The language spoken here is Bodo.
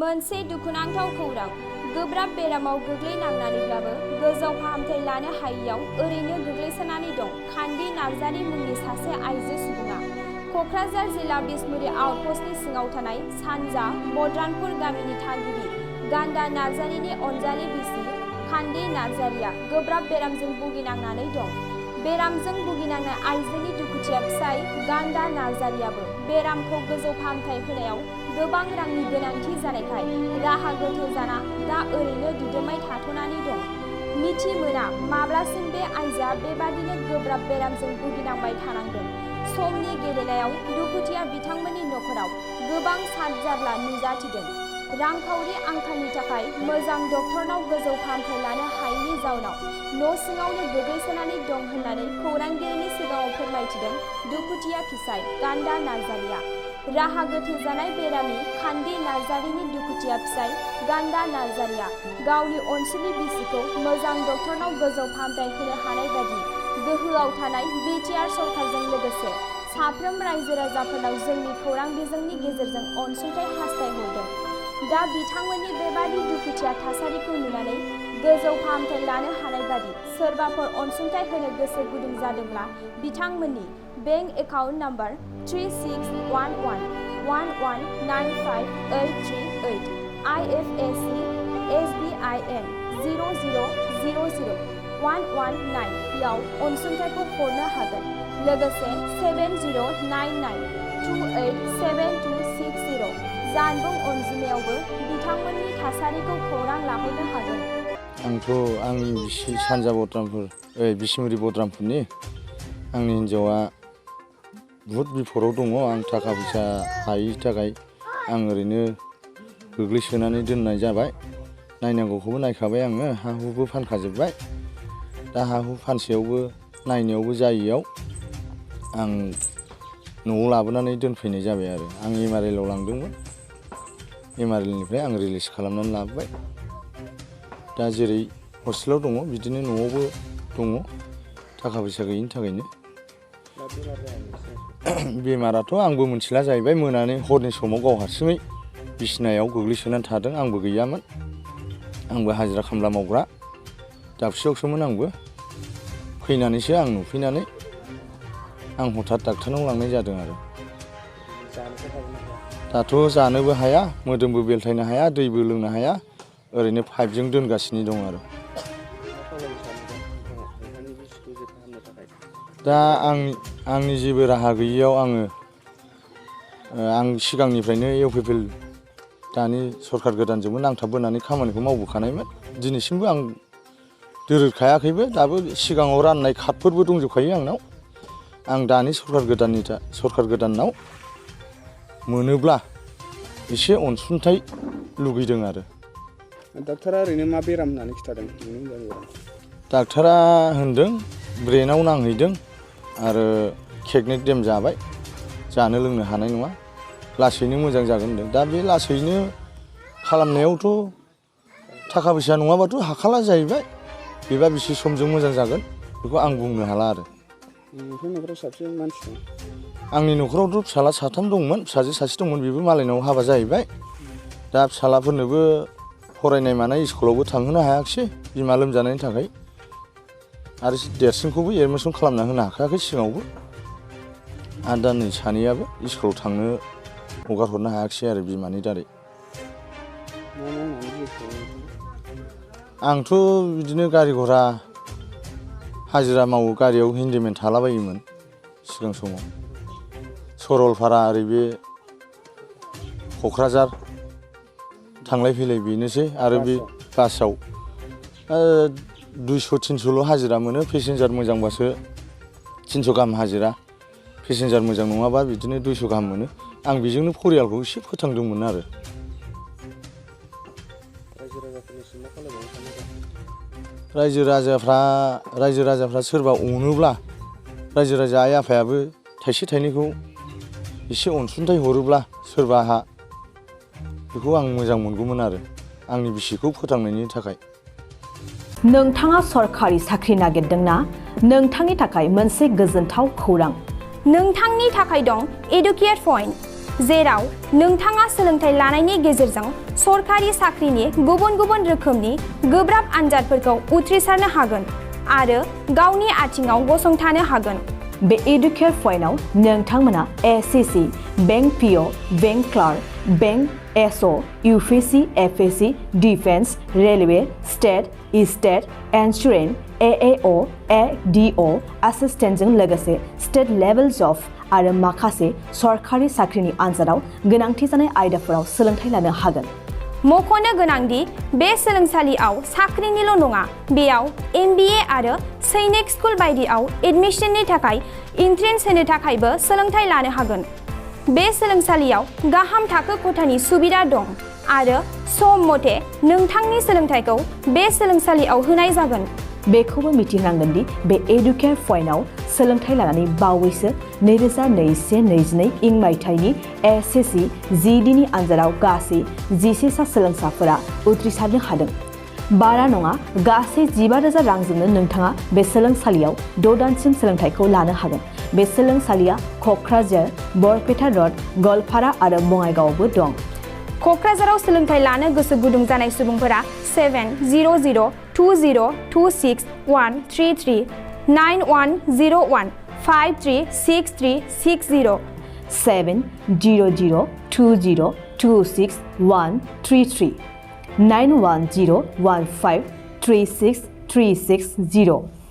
मोनसे दुखुनांथाव खौरां गोब्राब बेरामाव गोग्लैनांनानैब्लाबो गोजौ फाहामथाय लानो हायैयाव ओरैनो गोग्लैसोनानै दं खान्दी नार्जारी मुंनि सासे आइजो सुबुङा। क'क्राझार जिल्ला बिसमुरि आउटपस्टनि सिङाव थानाय सानजा बद्रानपुर गामिनि थागिबि गान्दा नार्जारीनि अनजालि बिसि खान्दी नार्जारीया गोब्राब बेरामजों भुगिनांनानै दं। बेरामजों भुगिनांनाय आइजोनि दुखुथिया फिसाय गान्दा नार्जारीयाबो बेरामखौ गोजौ फाहामथाय होनायाव गोबां रांनि गोनांथि जानायखाय राहा गोथे जाना दा ओरैनो दिदोमै थाथ'नानै दं। मिथि मोना माब्लासिम बे आइजोआ बेबादिनो गोब्राब बेरामजों भुगिनांबाय थानांगोन। समनि गेलेनायाव दुखुथिया बिथांमोननि नखराव गोबां सादजारला नुजाथिदों। रांखावरि आंखालनि थाखाय मोजां डक्टरनाव गोजौ फाहामथाय लानो हायैनि जाउनाव न' सिङावनो गोग्लैसोनानै दं होननानै खौरांगिरिनि सिगाङाव फोरमायथिदों दुखुथिया फिसाय गान्दा नार्जारीया। राहा गोथे जानाय बेरामि खान्दी नार्जारीनि दुखुथिया फिसाय गान्दा नार्जारीया गावनि अनसुलि बिसिखौ मोजां डक्टरनाव गोजौ फाहामथाय होनो हानाय बादि गोहोआव थानाय बिटिआर सरकारजों लोगोसे साफ्रोम रायजो राजाफोरनाव जोंनि खौरां बिजोंनि गेजेरजों अनसुंथाइ हास्थायहरदों। दा बिथांमोननि बेबादि दुखुथिया थासारिखौ नुनानै गोजौ फाहामथाय लानो हानाय बादि सोरबाफोर अनसुंथाइ होनो गोसो गुदुं जादोंब्ला बिथांमोननि bank account number 361111958338 IFSC SBIN 0000119 याव अनसुंथाइखौ हरनो हागोन। लोगोसे 7099287260 जानबुं अनजिमायावबो बिथांमोननि थासारिखौ खौरां लाहरनो हागोन। आंथ' आंनि बिसि सानजा बद्रानपुर बिसमुरि बद्रानपुरनि आंनि हिन्जावा बुहुद बिपदआव दङ। आं थाखा फैसा हायैनि थाखाय आं ओरैनो गोग्लैसोनानै दोननाय जाबाय। नायनांगौखौबो नायखाबाय आङो, हा हुबो फानखाजोब्बाय। दा हा हु फानसेयावबो नायनायावबो जायैयाव आं न'आव लाबोनानै दोनफैनाय जाबाय आरो। आं एमआरएलआव लांदोंमोन, एमआरएलनिफ्राय आं रिलिज खालामनानै लाबोबाय। दा जेरै हस्टेलाव दङ बिदिनो न'आवबो दङ थाखा फैसा गैयिनि थाखायनो। बेमाराथ' आंबो मिथिला जाहैबाय। मोनानि हरनि समाव गाव हारसिङै बिसिनायाव गोग्लैसोनानै थादों। आंबो गैयामोन, आंबो हाजिरा खामला मावग्रा दाबसेयावसोमोन। आंबो फैनानैसो आं नुफैनानै आं हथात डाक्टारनाव लांनाय जादों आरो। दाथ' जानोबो हाया, मोदोमबो बेलथायनो हाया, दैबो लोंनो हाया, ओरैनो पाइपजों दोनगासिनो दं आरो। दा आंनि जेबो राहा गैयियाव आं सिगांनिफ्रायनो इउपिपिएल दानि सरकार गोदानजोंबो नांथाबबोनानै खामानिखौ मावबोखानायमोन। दिनैसिमबो आं दोरोदखायाखैबो। दाबो सिगाङाव राननाय कार्डफोरबो दंजोबखायो आंनाव। आं दानि सरकार गोदानाव मोनोब्ला एसे अनसुंथाइ लुगैदों आरो। डाक्टारा ओरैनो मा बेराम होननानै खिन्थादों? डाक्टारा होनदों ब्रेनाव नांहैदों आरो केगनेकडेम जाबाय, जानो लोंनो हानाय नङा, लासैनो मोजां जागोन होनदों। दा बे लासैनो खालामनायावथ' थाखा फैसा नङाबाथ' हाखाला जाहैबाय। बेबा बेसे समजों मोजां जागोन बेखौ आं बुंनो हाला आरो। नोंथांनि न'खराव साबसे मानसि दं? आंनि न'खरावथ' फिसाला साथाम दंमोन, फिसाजो सासे दंमोन, बेबो मालायनाव हाबा जाहैबाय। दा फिसालाफोरनोबो फरायनाय मानाय स्कुलावबो थांहोनो हायाखिसै बिमा लोमजानायनि थाखाय। आरो देरसिनखौबो एडमिसन खालामना होनो हाखायाखै सिगाङावबो। आरो दा नै सानैयाबो स्कुलाव थांनो हगार हरनो हायाखिसै आरो बिमानि दारै। आंथ' बिदिनो गारि घरा हाजिरा मावो, गारियाव हेन्डिमेन थालाबायोमोन सिगां समाव। सरलपारा ओरै बे क'क्राझार थांलाय फैलाय बेनोसै। आरो बे बासाव 200-300ल' हाजिरा मोनो। पेसेन्जार मोजांबासो 300 गाहाम हाजिरा, पेसेन्जार मोजां नङाबा बिदिनो 200 गाहाम मोनो। आं बेजोंनो परियालखौ एसे फोथांदोंमोन आरो। रायजो राजाफ्रा सोरबा अनोब्ला, रायजो राजा आइ आफायाबो थाइसे थाइनैखौ एसे अनसुंथाइ हरोब्ला सोरबाहा, बेखौ आं मोजां मोनगौमोन आरो आंनि बिसिखौ फोथांनायनि थाखाय। नोंथाङा सरकारि साख्रि नागिरदोंना? नोंथांनि थाखाय मोनसे गोजोनथाव खौरां। नोंथांनि थाखाय दं एडुकेट पइन्ट, जेराव नोंथाङा सोलोंथाइ लानायनि गेजेरजों सरकारि साख्रिनि गुबुन गुबुन रोखोमनि गोब्राब आनजादफोरखौ उथ्रिसारनो हागोन आरो गावनि आथिङाव गसंथानो हागोन। बे एडुकेट पइन्टआव नोंथांमोना SSC, bank PO, bank clerk, bank SO, UPSC, FSC, defence, railway, state, insurance, AAO, ADO, एसिस्टेन्टजों लोगोसे स्टेट लेभेल जब आरो माखासे सरकारि साख्रिनि आनजादाव गोनांथि जानाय आयदाफोराव सोलोंथाइ लानो हागोन। मख'नो गोनांदि बे सोलोंसालियाव साख्रिनिल' नङा, बेयाव MBA आरो सैनिक स्कुल बायदियाव एडमिशननि थाखाय एन्ट्रेन्स होनो थाखायबो सोलोंथाइ लानो हागोन। बे सोलोंसालियाव गाहाम थाखो खथानि सुबिदा दं आरो सम मथे नोंथांनि सोलोंथाइखौ बे सोलोंसालियाव होनाय जागोन। बेखौबो मिथिनांगोन दि बे एडुकेट पइन्टआव सोलोंथाइ लानानै बावैसो 2021-22 इं मायथाइनि एसएससि जिडिनि आनजादाव गासै 11 सा सोलोंसाफोरा उथ्रिसारनो हादों। बारा नङा, गासै 15,000 रांजोंनो नोंथाङा बे सोलोंसालियाव 6 दानसिम सोलोंथाइखौ लानो हागोन। बे सोलोंसालिया क'क्राझार, बरपेटा रड, गवालपारा आरो बङाइगावआवबो दं। क'क्राझाराव सोलोंथाइ लानो गोसो गुदुं जानाय सुबुंफोरा 70020261333 9101536360 70020261333 9101536360